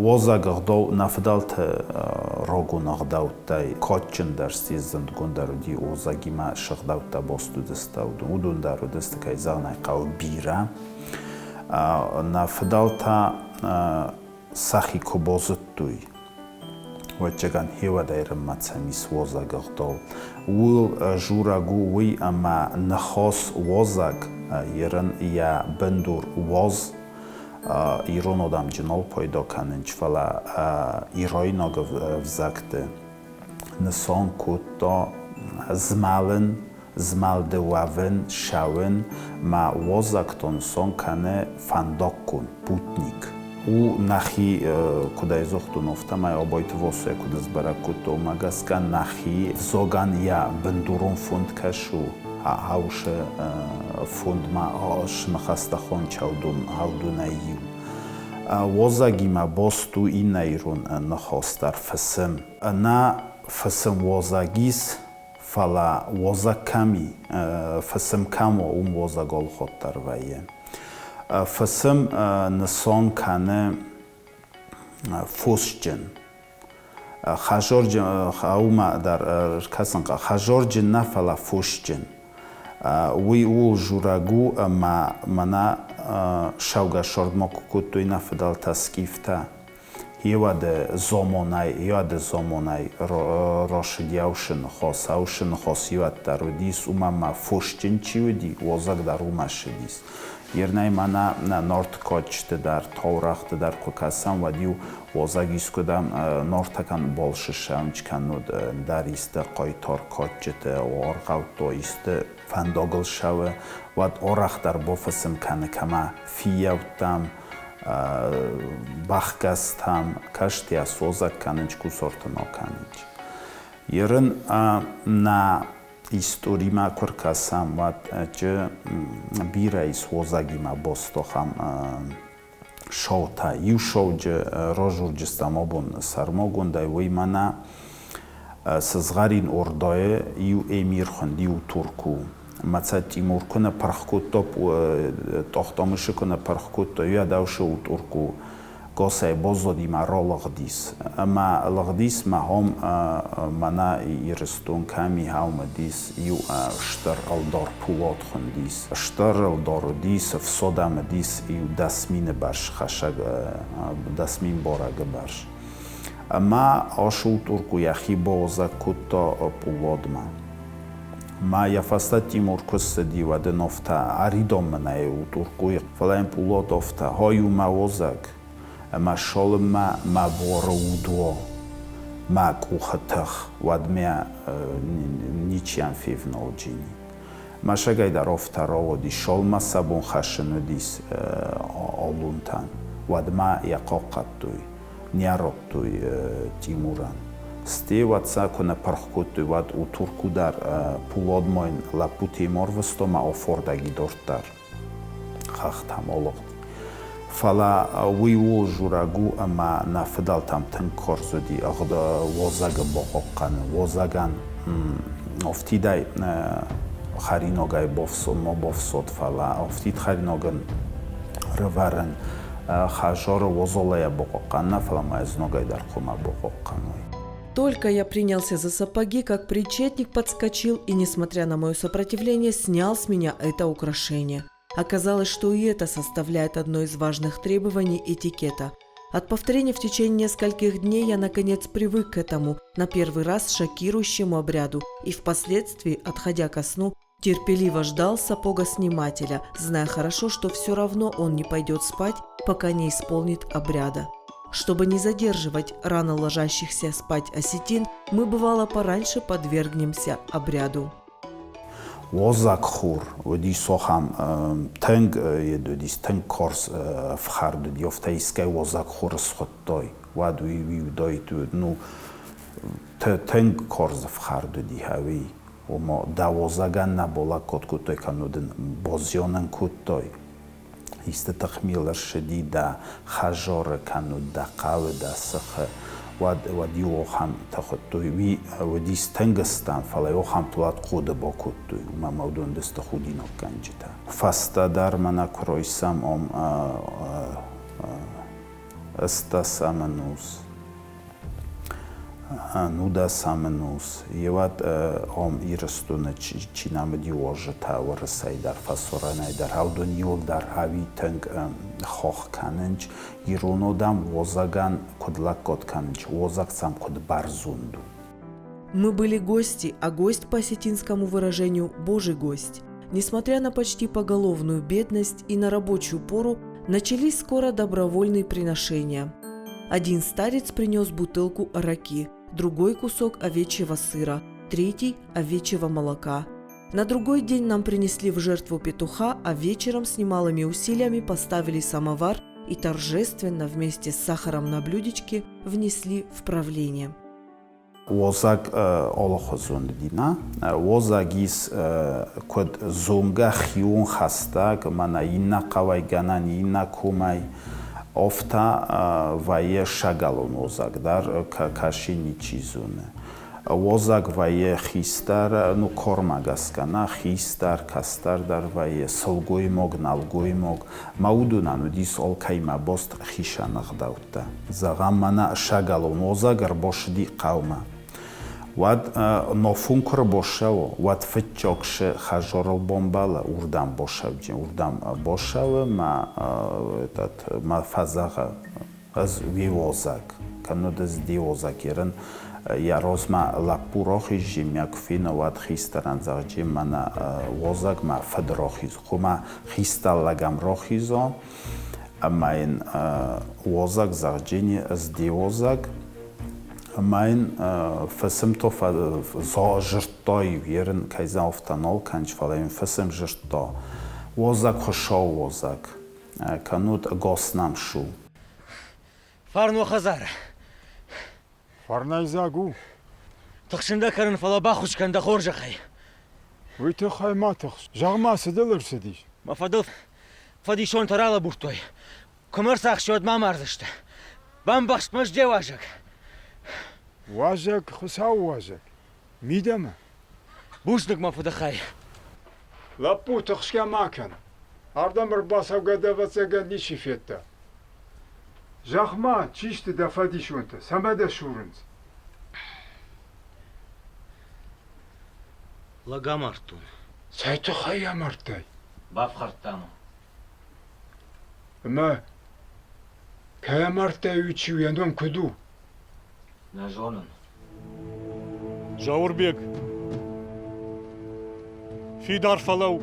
Уозӕг ӕгъдау нӕ фыдӕлты рагон ӕгъдӕуттӕй кадджындӕр сси, зындгонддӕр уыди уозӕгимӕ сыгъдӕуттӕ баст уыдысты, уыдон дӕр уыдысты, кӕй зӕгъын ӕй хъӕуы, бирӕ. Нӕ фыдӕлтӕ сӕхи куы базыдтой, ӕвӕццӕгӕн, хеуӕдӕй рынмӕ цӕмис уозӕг ӕгъдау. Ууыл дзурӕг у уый, ӕмӕ ныхас уозӕг ерын йӕ бындур уоз ирон адӕмджы нал пайда кӕнынц, фӕлӕ ирайнаг ӕвзӕгты нысан кодта змӕлын, змӕлды уӕвын, ссӕуын, ма уозӕгтӕ нысан кӕны фӕндаггон, путник. У нӕхи, куыд ӕй загътон, афтӕмӕй Абайты Васойӕ куыд сбӕрӕг кодта, уымӕ гӕсгӕ нӕхи взагӕн йӕ бындурон фонд кӕс у Аусы фондмӕ сныхӕстӕ хончаудонӕй иу. Уозӕгимӕ баст у иннӕ ирон ныхас дӕр фысым. Нӕ фысым уозӕг ис, фӕлӕ уозӕг кӕм и, фысым кӕм уа, уым уозӕг алыхатт дӕр вӕййы. Фысым нысан кӕны фосджын. Хӕзорджын, уымӕ дӕр ӕркӕсын хъӕуы, хӕзорджын нӕ, фӕлӕ фосджын. Уый ууыл дзурӕг у, ӕмӕ мӕнӕ саугӕсордмӕ куы кодтой нӕ фыдӕлтӕ скифтӕ, еуӕды зомонӕй, еуӕды зомонӕй росыди аусы ныхас, аусы ныхас иуӕддӕр уыдис, уымӕ ма фосджын чи уыди, уозӕг дӕр уымӕ ссыдис. Ернӕй мӕнӕ нӕ Нарты кадджыты дӕр, таурӕгъты дӕр куы кӕсӕм, уӕд-иу уозӕг искуыдӕм Нартӕгӕн балшы ссӕуынч кӕннод ӕндӕр исты хъайтар кадджыты аргъӕутты исты фӕндагыл ссӕуы, уӕд арӕхдӕр бафысым кӕны кӕмӕ фиййӕуттӕм, бӕхгӕстӕм, кӕстӕ созӕг кӕнынч, кусарты ма кӕнынч. Ерын нӕ историмӕ куы ркӕсӕм, уӕд бирӕ ис уозӕгимӕ бостохӕм шоутӕ. Иу шоуджы разурджыстӕм абон сӕрмагондӕй, уый мӕнӕ Сызгъӕрин Ордайы иу эмир хуынди у Турку. Мӕ цӕ Тимур куы нӕ пырх кодта, Тохтамышы куы нӕ пырх кодта, уӕд аушы у Турку Госӕй баззади мӕ ралыгъдис. Ӕмӕ лыгъдис мӕ хом мӕнӕ Ирыстон кӕми хаумӕдис, иу стыр ӕлдар Пулат хуындис. Стыр ӕлдар уыдис, ӕфсадӕм уыдис иу 10 000 бӕрц хӕсӕг, 10 000 барӕгы бӕрц. Ӕмӕ Ашул Турку йӕхи бауазӕг кодта Пулатмӕ. Мӕ йӕ фӕстӕ Тимур куы ссыди, уӕд ын афтӕ, Ӕридон мын ӕй у Туркуйы, фӕлӕ йын Пулат афтӕ, Хай у мӕ уазӕг, ӕмӕ цалынмӕ мӕ буары уд уа, мӕ къухы тых, уӕдмӕ ничиӕн февналджини. Мӕсӕгӕй дӕр афтӕ рауади, цалынмӕ сӕ бон хӕссын уыдис аллонтӕн, уӕдмӕ йӕ хъахъхъӕдтой. Не радтой Тимурӕн. Стӕй уӕд сӕ куы нӕ пырх кодтой, уӕд у Турку дӕр Пулодмойн лӕппу Теймур выстомӕ офордӕги дарддӕр хӕхтӕм алыгъд. Фӕлӕ уый ууыл дзурӕг у, ӕмӕ нӕ фыдӕлтӕм тынг хорз уыди уозӕгы бахъахъхъӕнын. Уозӕгӕн афтидӕй хӕринагӕй бафсод, ма бафсод, фӕлӕ афтид хӕринагӕн рывӕрын Хазоры уозолайӕ бахъахъхъӕн нӕ, фӕлӕ ма знагӕй дӕр хъуамӕ бахъахъхъӕной. Только я принялся за сапоги, как причетник подскочил и, несмотря на мое сопротивление, снял с меня это украшение. Оказалось, что и это составляет одно из важных требований этикета. От повторения в течение нескольких дней я, наконец, привык к этому, на первый раз шокирующему обряду, и впоследствии, отходя ко сну, терпеливо ждал сапогоснимателя, зная хорошо, что все равно он не пойдет спать, пока не исполнит обряда. Чтобы не задерживать рано ложащихся спать осетин, мы, бывало, пораньше подвергнемся обряду. Уозӕг хур уыдис ахӕм тынг йед уыдис, тынг карз ӕфхӕрд уыди, афтӕ искӕй уозӕг хур схуыдтой, уӕд уый уый уыдаид, ну, тынг карз ӕфхӕрд уыди, ӕви Ома дӕ уозӕгӕн нӕ балӕггад кодтой кӕннод ын базианӕн кодтой. Исты тыхмийыл ӕрсыди дӕ хӕдзары кӕннод дӕ хъӕуы, дӕ сыхы, уӕд уӕд-иу ахӕмтӕ хуыдтой. Уый уыдис тынг стӕм, фӕлӕ ахӕмтыл уӕд хъоды бакодтой, уымӕ ӕмӕ уыдон уыдысты худинаггӕнджытӕ. Фӕстӕдӕр мӕнӕ куы райсӕм ам Ӕстдӕсӕм ӕнус, нудӕсӕм ӕнус, еуӕд ом Ирыстоны чи нӕ уозджытӕ Уӕрӕсей дӕр, фӕсарӕнӕй дӕр, уыдон иуылдӕр ӕви тынг хох кӕнынц, ирон адӕм уозӕгӕн куыд лӕггад кӕнынц, уозӕг сӕм куыд бӕрзонд у. Мы были гости, а гость по осетинскому выражению – Божий гость. Несмотря на почти поголовную бедность и на рабочую пору, начались скоро добровольные приношения. Один старец принес бутылку араки, другой кусок овечьего сыра, третий – овечьего молока. На другой день нам принесли в жертву петуха, а вечером с немалыми усилиями поставили самовар и торжественно вместе с сахаром на блюдечке внесли в правление. Уозӕг алыхуызон уыди, нӕ? Уозӕг ис куыд зонгӕ, хион хӕстӕг, мӕнӕ иннӕ хъӕуӕй гӕнӕн, иннӕ комӕй. Афтӕ вӕййы сӕгӕлон уозӕг дӕр, кӕси ничи зоны. Уозӕг вӕййы хистӕр, ну, кормӕ гӕсгӕ нӕ, хистӕр, кӕстӕр дӕр вӕййы, сылгоймаг, нӕлгоймаг. Мӕ уыдонӕн уыдис алкӕимӕ баст хицӕн ӕгъдӕуттӕ. Зӕгъӕм, мӕнӕ сӕгӕлон уозӕг ӕрбацыди хъӕумӕ. Уӕд нофун куы рбацӕуы, уӕд фыццаг цы хӕдзарыл бамбӕлы, уырдӕм бацӕуджын, уырдӕм бацӕуы мӕ, этот, мӕ фӕзӕгъы, ӕз уе уазӕг, кӕннод ӕз де уазӕг ерын. Йӕ размӕ лӕппу рахизджи, мӕ куы фена, уӕд хистӕрӕн зӕгъджи, мӕнӕ уазӕг мӕ фыд рахиз, хъуамӕ хистӕр лӕгӕм рахиза. Ӕмӕ йын уазӕг зӕгъджини, ӕз де уазӕг. Ӕмӕ йын фысымтӕ жырдта-иу, ерын кӕй афтӕ нал кӕныс, фӕлӕ йын фысым жырдта: Уазӕг Хуыцауы уазӕг, кӕннод ӕгас нӕм ссу. Фарн уӕ хӕдзары. Фӕрнӕйдзаг у. Тыхсын дӕ кӕнын, фӕлӕ баххуыс кӕн дӕ хорзӕхӕй. Уый тыххӕй ма тыхс. Зӕгъ-ма, цы дыл ӕрцыдис? Мӕ фӕдыл фӕдисонтӕ ралӕбурдтой. Куы мӕ ӕрцахсой, уӕд мӕ амардзысты. Бамбӕхст мӕ де уазӕг. Уазӕг, Хуыцауы уазӕг. Мидӕмӕ. Бузныг, мӕ фыдыхай. Лӕппу, тыхсгӕ ма кӕн. Ардӕм ӕрбацӕугӕ дӕ ӕвӕццӕгӕн ничи федта. Зӕгъ-ма, чи сты дӕ фӕдисонтӕ, цӕмӕ дӕ сурынц? Лӕг амардтон. Цӕй тыххӕй амардтай? Бафхӕрдта мӕ. Ӕмӕ кӕй амардтай, уый чи у, йӕ ном куыд у? Нӕ зонын. Зауырбег, фидар фӕлӕуу.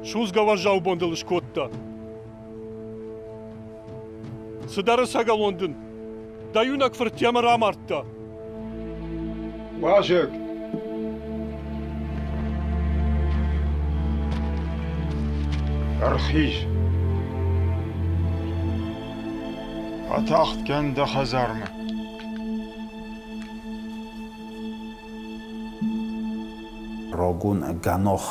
Судзгӕ уӕззау бон дыл скодта. Цыдӕр ӕцӕгӕлон дын. Дӕ иунӕг фырт йемӕ рамардта. Уазӕг! Ӕрхиз! Атагъд кӕн дӕ хӕдзармӕ. Рагон гӕнах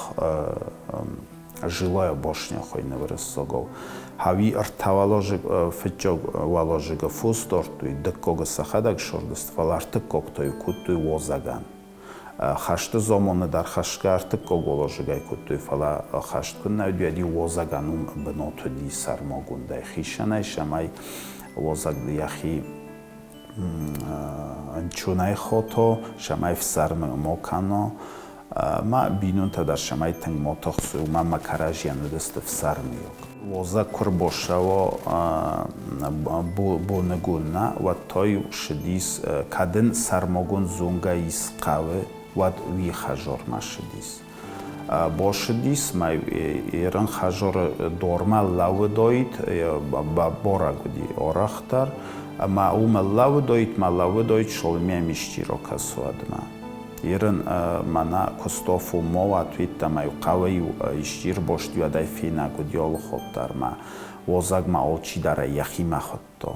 жилая башня хуыйны уырыссагау. Хауи ӕртӕуӕлазыг фыццаг уӕлазыгы фос дардтой, дыккагы сӕхӕдӕг сырдыст, фӕлӕ ӕртыккӕгтӕ кодтой уазӕгӕн. Хӕсты заманы дӕр хӕсгӕ ӕртыккаг уӕлазыгӕй кодтой, фӕлӕ хӕст куы нӕ уыди, уӕд-иу уазӕгӕн уым бынат уыди сӕрмагондӕй хицӕнӕй, цӕмӕй уазӕг йӕхи ӕнцонӕй хото, цӕмӕй ӕфсӕрмы ма кӕна. Ма бинонтӕ дӕр цӕмӕй тынг ма тыхсой, уымӕн ӕмӕ кӕрӕдзийӕн уыдысты ӕфсӕрмыйаг. Уазӕг куы рбацӕуа боныгон нӕ, уӕд та-иу ссыдис, кӕд ын сӕрмагонд зонгӕ ис хъӕуы, уӕд уый хӕдзармӕ ссыдис. Бацыдис ма ерын хӕдзары дормӕ лӕууыдаид, бӕрӕг уыди арӕхдӕр, ӕмӕ уымӕ лӕууыдаид, ма лӕууыдаид, цалынмӕ исчи ракӕса, уӕдмӕ. Ерын мӕнӕ куыстофу ма уат, уеддӕмӕ хъӕуӕй-иу исчи ӕрбацыди, уӕд ӕй фенӕг уыди алыхатт дӕр ма уазӕгмӕ алчидӕр ӕй йӕхимӕ хуыдта.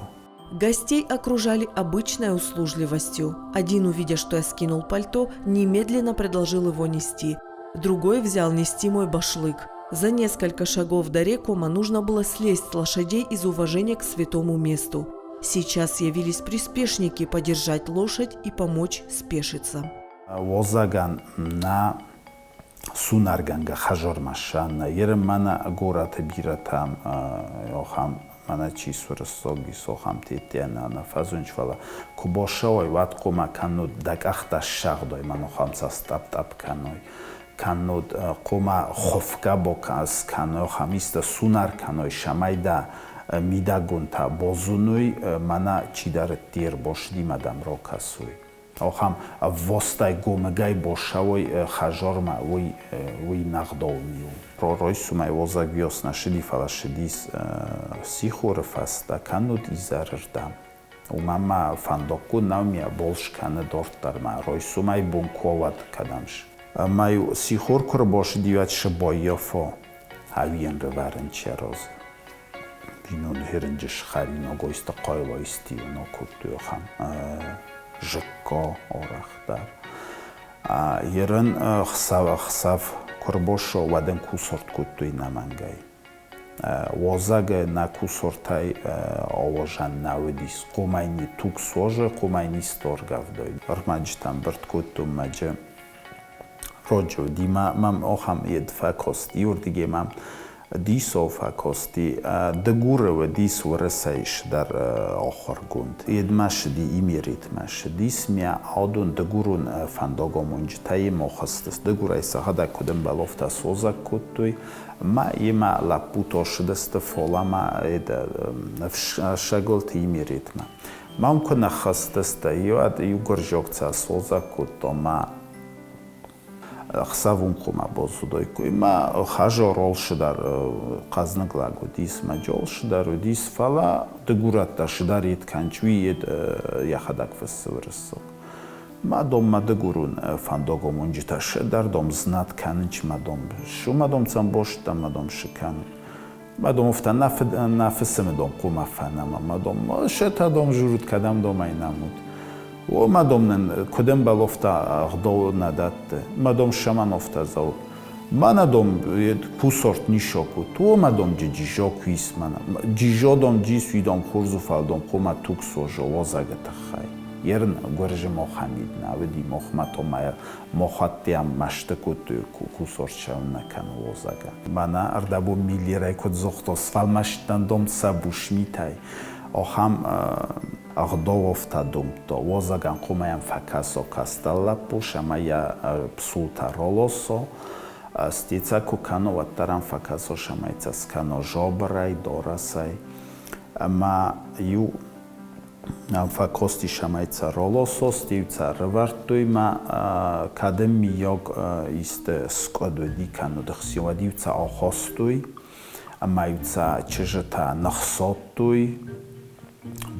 Гостей окружали обычной услужливостью. Один, увидя, что я скинул пальто, немедленно предложил его нести. Другой взял нести мой башлык. За несколько шагов до рекома нужно было слезть с лошадей из уважения к святому месту. Сейчас явились приспешники подержать лошадь и помочь спешиться. Уазӕгӕн нӕ Сунаргӕнгӕ хӕжормӕ ссанна. Ерын мӕнӕ горӕты бирӕтӕм охам мӕнӕ чи сурыссог ис, охам теттиа нӕ фӕзунч, фӕлӕ куы бошӕуой, уӕд хъума кӕннод дӕ къӕхтӕ ссагъдой, мӕн охам цас тъӕпп-тъӕпп кӕной. Кӕннод хъума хуфгӕ бокас кӕной, охам истӕ сунар кӕной, сӕмӕй дӕ мидӕгонтӕ бозунуй, мӕнӕ чидӕр дер бошдимӕ дӕм рокӕсуй. Охам ӕввостӕй гомӕгӕй бошӕуой хӕжормӕ, уый, уый нӕгъдоу ми у. Ройсумӕй уозӕг виос нӕ шыди, фӕлӕ шыдис сихоры фӕстӕ, кӕннод изӕрырдӕм. Уымӕн ма фӕндоггон нӕу миа болш кӕны дорддӕр ма ройсумӕй бон куы уӕд кӕдӕмш. Ӕмӕ-иу сихор куы рбошыди, уӕд сыбоййофо ӕвиен рывӕрын чероз. Бинон херынджы схӕриногойсты хъойлойстиуно кодтой охам зыкко орӕхдӕр. Ерын хсав ӕхсӕв куы рбошо, уӕд ын кусорт кодтой нӕмӕнгӕй. Уозӕг нӕ кусортӕй ауозӕн нӕ уыдис. Хъумӕй ни туг созы, хъумӕй ни сторгӕвдой. Ӕрмӕджытӕ ӕмбырд кодтон мӕджы роджы уыди мӕм охӕм ед фӕкости, иуырдыгӕй мӕм дисо фӕкости. Дыгуры уыдис уырысӕй сдӕр ахуыргонд. Едмӕ сыди, Имеретмӕ сыдис, мӕ адон дыгурон фӕндагамонджытӕй мохыстыс. Дыгурӕй сӕхӕдӕг куыд ӕмбӕлофтӕ созӕг кодтой, ма йемӕ лӕппутӕ сыдысты фоламӕ ӕфсӕгылты Имеретмӕ. Мӕм куы ныххызтысты, уӕд иу гуырзиог цӕ созӕг кодта ма ӕхсӕв уым хъуамӕ баззудаиккой. Мӕ хӕжор олшыдӕр хъӕзныг лӕг уыдис, мӕ джолшыдӕр уыдис, фӕлӕ дыгурӕттӕ шыдӕр ед кӕнчуи ед йӕхӕдӕг фыссы уырыссаг. Мӕ дом мӕ дыгурон фӕндагамонджытӕ шыдӕр дом знат кӕнынч мӕ дом. Шу мӕ дом цӕм бостӕ мӕ дом шы кӕнын. Мӕ дом уфта нӕ фысымы дом хъуамӕ фӕнӕма. Мӕ дом шета дом журут кӕдӕм домӕй нӕмут. О, мӕ дом нын куыд ӕмбӕлофта ӕгъдау нӕ дӕтты. Мӕ дом шаманофта зӕут. Мӕнӕ дом кусорт нишокут. О, мӕ дом джиджижо куис мӕнӕ. Джижо дом джис уидом хурзуфал дом хъума туг сожо озагы тыххӕй. Ерын гуырзы мохамид нӕ уыди мохмӕ мохаттиам мӕсты кодтой кусорт сӕуын нӕ кӕны озага. Мӕнӕ ӕрдӕбон миллерӕй куыд зогъто, сфӕлмӕстӕн дом сӕ бусмитӕй. Охам ӕгъдауофтӕ домдта. Уозӕгӕн хъумайӕн фӕкӕсо кӕстӕр лӕппу, сӕмӕ йӕ псултӕ ролосо. Стицӕ ку кӕно, уӕддӕр ӕм фӕкӕсо, сӕмӕй цӕ скӕно жобырӕй, дорасӕй. Ӕмӕ иу фӕкости сӕмӕй цӕ ролосо, стиу цӕ рывӕрдтой ма кӕдӕм миййаг исты скъуыд уыди кӕннод ӕхси, уӕд-иу цӕ ахастой ӕмӕ-иу цӕ чызджытӕ ныхсадтой,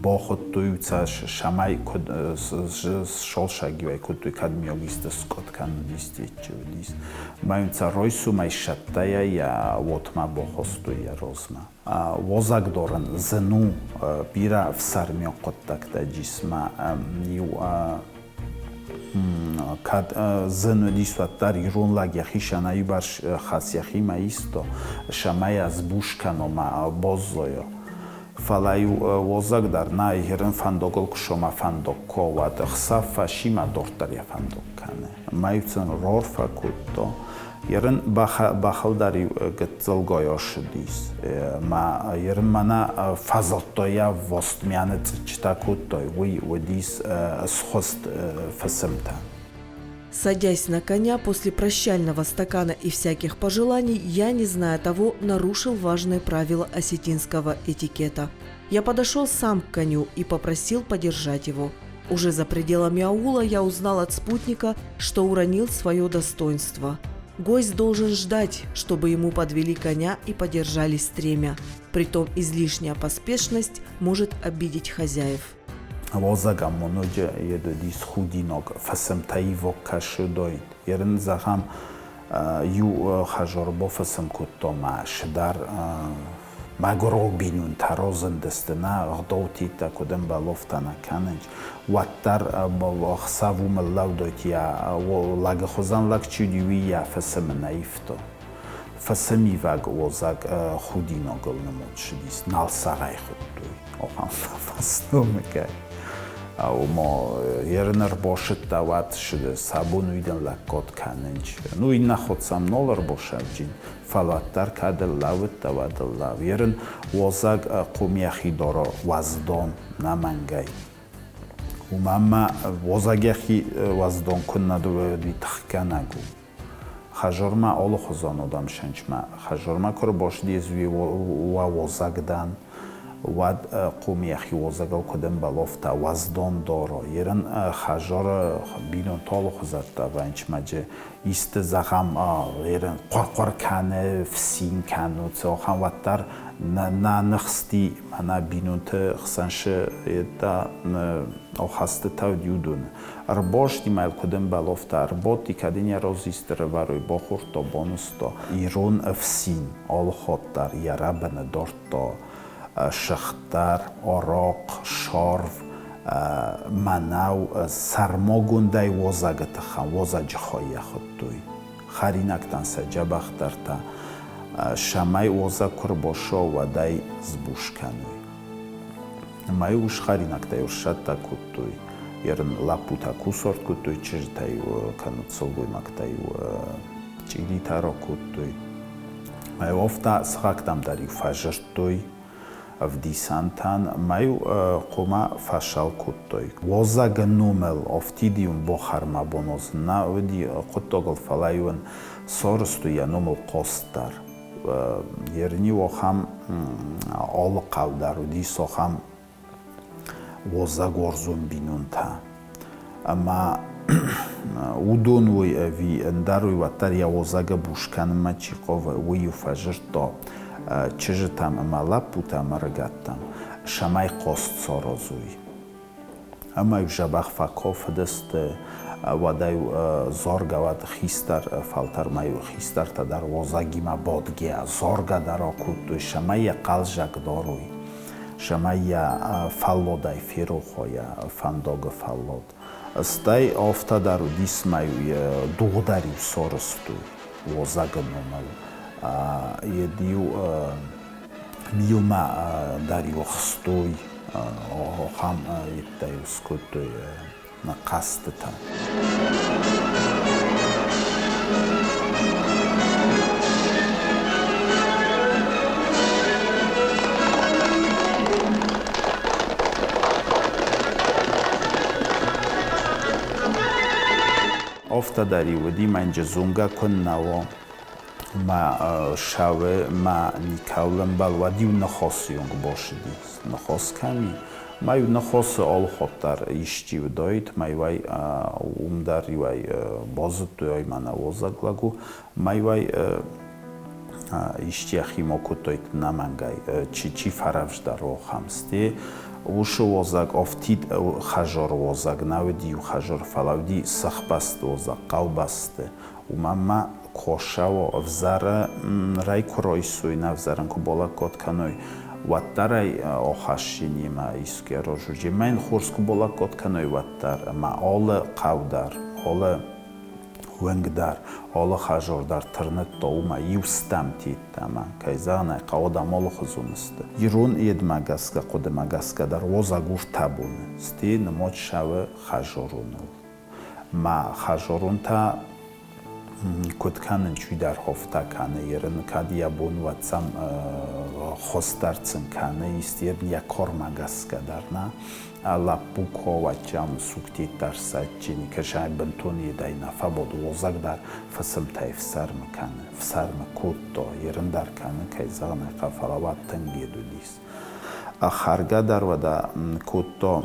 бахуыдтой-иу цӕ, сӕмӕй куыд солсӕг-иу ӕй кодтой, кӕд миййаг исты скъуыд кӕннод истеччы уыдис. Ӕмӕ-иу цӕ райсомӕй сӕттӕйӕ йӕ уотмӕ бахастой йӕ размӕ. Уозӕгдорӕн зын у бирӕ ӕфсӕрмион хъуыддӕгтӕ джисмӕ иу кӕд зын уыдис, уӕддӕр ирон лӕг йӕхи сӕнӕиуварс хӕс йӕхимӕ исто, сӕмӕй ӕзбус кӕно ма боззойо. Фӕлӕ-иу уозӕг дӕр нӕ ирын фӕндогыл куы сомӕ фӕндог ко, уӕд ӕхсӕв фӕсимӕ дорддӕр йӕ фӕндог кӕны. Ӕмӕ-иу сын рорфӕ кодто. Ерын бӕхыл дӕр-иу гыццылгай ссыдис. Мӕ ерын мӕнӕ фӕзылдтой йӕ востмианы цъыччытӕ кодтой, уый уыдис схуыст фысымтӕ. Садясь на коня после прощального стакана и всяких пожеланий, я, не зная того, нарушил важное правило осетинского этикета. Я подошел сам к коню и попросил подержать его. Уже за пределами аула я узнал от спутника, что уронил свое достоинство. Гость должен ждать, чтобы ему подвели коня и подержали стремя. Притом излишняя поспешность может обидеть хозяев. Уазӕгамоноджы едуыдис худинаг фысымтӕ ивог кӕсыдоид. Ерын зӕгъӕм, иу хӕжор бофысым кодта мӕ шыдар мӕгуырау бинонтӕ разындысты, нӕ ӕгъдаутитӕ куыд ӕмбӕлофтӕ нӕ кӕнынц, уӕддӕр ӕхсӕв уым лӕудойт йӕ лӕгы хуызӕн лӕг чи уыди, уый йӕ фысымы нӕ ивта. Фысымивӕг уозӕг худинагыл нымод ссыдис, нал сӕгъӕй хуыдтой, ахӕм фӕсномыгӕй. Ома ерын ӕрбосыдта уӕд сабон уидӕн лӕггад кӕнынч. Ну, иннӕ хотсам нол ӕрбосӕвджин, фӕлӕ уӕддӕр кӕд ӕрлӕууыдта, уӕд ӕрлӕу. Ерын уозӕг хъумиӕхи доро уӕздон нӕмӕнгӕй. Уымӕн ма уозӕг йӕхи уӕздон куыннӕ уыди, тыхгӕнӕг у. Хӕзормӕ алыхуызон одамсӕнчмӕ. Хӕзормӕ куы рбосыди уа уозӕг дӕн, уӕд хъум йӕхи уозӕгыл куыд ӕмбӕлофта, уӕздон доро. Ерын хӕзоры бинонты алыхуызӕттӕ вӕнчмӕджы исты зӕгъӕм, ерын хъуыр-хъуыр кӕны, фсин кӕны, цохӕн уӕддӕр нӕ ныхсти мӕнӕ бинонты хсӕн сы охастытӕ уыди уыдоны. Ӕрбости ма йыл куыд ӕмбӕлофта, ӕрбадти, кӕд ын йӕ розисты рывӕрой, бахордта, банызта. Ирон ӕфсин алыхатт дӕр йӕ рӕбыны дардта сыгъддӕр, арахъ, шарв, мӕнӕу, сӕрмагондӕй уазӕгы тыххӕн, уазӕджы хай йӕ хуыдтой. Хӕринӕгтӕн сӕ дзӕбӕхдӕртӕ, цӕмӕй уазӕг куы рбасуа, уӕд ӕй сбуц кӕной. Ӕмӕ-иу ус-хӕринӕгтӕ-иу ссӕттӕ кодтой, ерын лӕппутӕ кусарт кодтой, чызджытӕ-иу кӕнӕ сылгоймӕгтӕ-иу чъиритӕ ракодтой. Ӕмӕ-иу афтӕ сыхӕгтӕм дӕр-иу фӕзырдтой ӕвдисӕнтӕн, ӕмӕ-иу хъуымӕ фӕсал кодтой. Уазӕгы номыл афтид-иу бохӕрмӕ бонозын нӕ уыди хъуыддагыл, фӕлӕ-иу ын сарӕзтой йӕ номыл хъазт дӕр. Ерын-иу ахӕм алы хъӕу дӕр уыдис ахӕм уазӕгуарзон бинонтӕ. Ӕмӕ уыдон уой ӕви ӕндӕр уой, уӕддӕр йӕ уазӕгы бус кӕнынмӕ чи хъавы, уый-иу фӕзырдта чызджытӕм ӕмӕ лӕппутӕм, ӕрыгӕттӕм, цӕмӕй хъазт саразой. Ӕмӕ-иу дзӕбӕх фӕкофыдысты, уӕдӕй заргӕ уӕд хистӕр фӕлтӕрмӕ-иу хистӕртӕ дӕр уазӕгимӕ бадгӕ, заргӕ дӕр акодтой, цӕмӕй йӕ хъӕлдзӕг дарой, цӕмӕй йӕ фӕлладӕй ферох уа йӕ фӕндагы фӕллад. Стӕй афтӕ дӕр уыдис ма-иу дугъ дӕр-иу сарӕзтой уазӕгы номыл. Йед-иу милмӕ дӕр-иу ӕхстой, ахӕм йедтӕ-иу скодтой хъӕзтытӕ. Афтӕ дӕр-иу уыди, мӕнджы зонгӕ куыннӕ уа, мӕ сауы мӕ никӕуыл ӕмбал, уӕд-иу ныхасы онг басыди. Ныхас кӕми? Ма-иу ныхасы алыхатт дӕр исчи уыдаид, ма-иу ӕй уым дӕр-иу ӕй базыдтой, ай мӕнӕ уазӕг лӕг у, ма-иу ӕй исчи йӕхимӕ кодтаид ӕнӕмӕнгӕй, чи, чи фӕрӕвдздӕр ахӕм. Стӕй уыцы уазӕг афтид хӕзары уазӕг нӕ уыди иу хӕзар, фӕлӕ уыди сыхбӕсты уазӕг, хъӕубӕсты. Уымӕн ма косӕуы ӕвзӕры рӕй куы райсой, нӕ ӕвзӕрӕн куы балӕггад кӕной, уӕддӕр ӕй ахӕссинимӕ искӕй разуыди. Ӕмӕ йын хорз куы балӕггад кӕной, уӕддӕр. Ӕмӕ алы хъӕу дӕр, алы уынг дӕр, алы хӕзар дӕр тырныдта уымӕ иу стӕмты йеддӕмӕ. Кӕй зӕгъын ӕй хъӕуы, адӕм алыхуызон сты. Ирон едмӕ гӕсгӕ, хъуыдымӕ гӕсгӕ дӕр уазӕг у ртӕ боны. Стӕй нымад цӕуы хӕзароныл. Мӕ хӕзорон та куыд кӕнын, чидӕр хофтӕ кӕны, ерын кӕд йӕ бон уӕд сӕм хуыздӕр сын кӕны, исты йӕ кормӕ гӕсгӕ дӕр нӕ. Лӕппу ковачам сугтеддӕр садджын, кӕсай бынтон едӕй нӕ фӕбод, уозӕг дӕр фысымтӕй фсӕрмы кӕны, фсӕрмы кодта, ерын дӕр кӕны, кӕй зӕгъын ӕй хъӕуы, фӕлӕ уӕд тынг ед уыдис. Хӕргӕ дӕр уӕдӕ кодта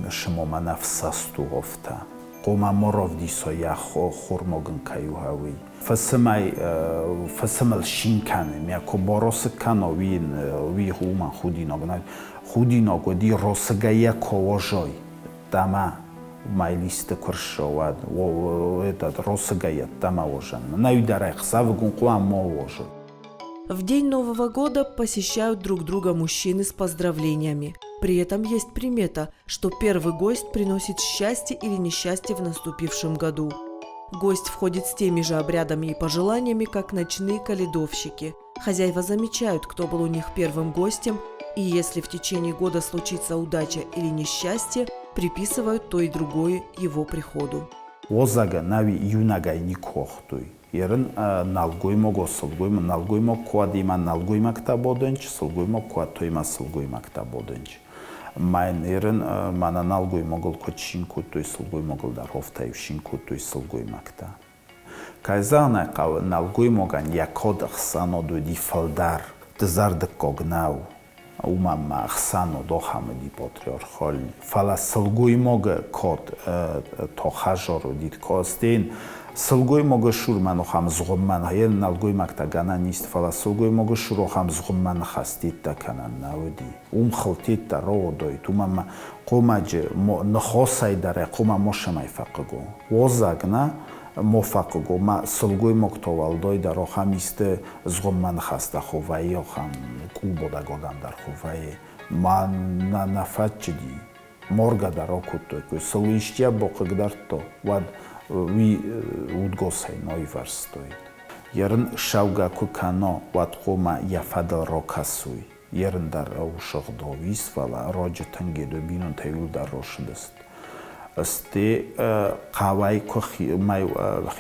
Сымомӕн ӕфсӕстугъовтӕ. Хъума моровдисо йӕ хурмогын кӕй у, уый. Фысымӕй фысымыл шин кӕны, мӕ куы боросы кӕно, уый уый уымӕн худинаг нӕ. Худинаг уыди росыгӕй йӕ коожой. Дама майлисты куы рссӕуӕд, этот росыгӕй йеддӕмӕ ожӕн. Нӕ дӕр ӕхсӕвыгон хъуамӕ ожой. В день Нового года посещают друг друга мужчины с поздравлениями. При этом есть примета, что первый гость приносит счастье или несчастье в наступившем году. Гость входит с теми же обрядами и пожеланиями, как ночные колядовщики. Хозяева замечают, кто был у них первым гостем, и если в течение года случится удача или несчастье, приписывают то и другое его приходу. Уозӕгӕ нӕуи иунӕгӕй никуы охтой. Ерын нӕлгоймаг сылгоймаг, нӕлгоймаг куад има нӕлгоймӕгтӕ бодынч, сылгоймаг куад тойма сылгоймӕгтӕ бодынч. Мӕн ерын мӕнӕ нӕлгоймагыл куыд цин кодтой, сылгоймагыл дӕр офтӕй цин кодтой сылгоймӕгтӕ. Кӕй зӕгъын ӕй хъӕуы, нӕлгоймагӕн йӕ код ӕхсӕнад уыди фылдӕр, дызӕрдыггаг нӕу. Уымӕн ма ӕхсӕнад ахӕм уыди патриархаль. Фӕлӕ сылгоймагы код тохӕзар уыди. Стӕй сылгоймагы сурмӕ ахӕм зыгъуыммӕ, йе нӕлгоймӕгтӕ гӕнӕн ис, фӕлӕ сылгоймагы сур ахӕм зыгъуыммӕ ныхӕстеттӕ кӕнӕн нӕ уыди. Уым хылтеттӕ роодойт, уымӕн ма хъомаджы ныхосӕй дӕр хъума мосӕмӕй фӕхъыг у. Уозӕг нӕ мо фӕхъыг у, ма сылгоймӕгтӕ уӕлдай дӕр ахӕм исты зыгъуыммӕ ныхӕстӕ ховӕйы, ахӕм къулбадӕг адӕм дӕр ховӕйы. Ма нӕ нӕ фӕччыди. Моргӕ дӕр акодтой, сыл исчи бахъыгдардта, уӕд уый удгосӕй наивӕрстой. Ерын ссӕугӕ куы кӕна, уӕд хъуамӕ йӕ фӕдыл ракӕсой. Ерын дӕр ӕусыгъдау ис, фӕлӕ раджы тынг йедой бинонтӕ иуылдӕр росыдысты. Сте хъӕуӕй куы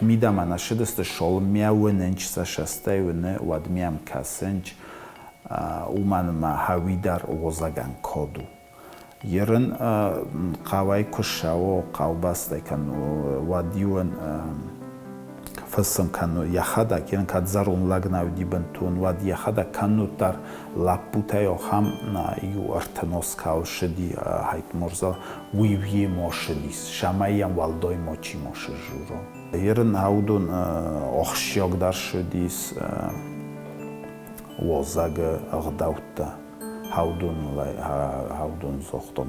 мидӕмӕ нӕ ссыдысты, Солыммӕ уынынч, сӕ сӕстӕй уыны, уӕд мӕм кӕсынч, уымӕн ӕмӕ хӕуи дӕр уозӕгӕн код у. Ерын хъӕуӕй куы ссӕуы, хъӕубӕстӕй кӕн, уӕд-иу ын фысым кӕны йӕхӕдӕг, ерын кӕд зӕронд лӕг нӕ уыди бынтон, уӕд йӕхӕдӕг кӕннод дӕр лӕппутӕй ахӕм иу ӕртынос кау ссыди Хайтмурза, уый йемӕ ссыдис, цӕмӕй йӕм уӕлдай мачи ма сыззура. Ерын уыдон ахсджиагдӕр ссыдис уазӕгы ӕгъдӕуттӕ. Хаудун, хаудун зохтон.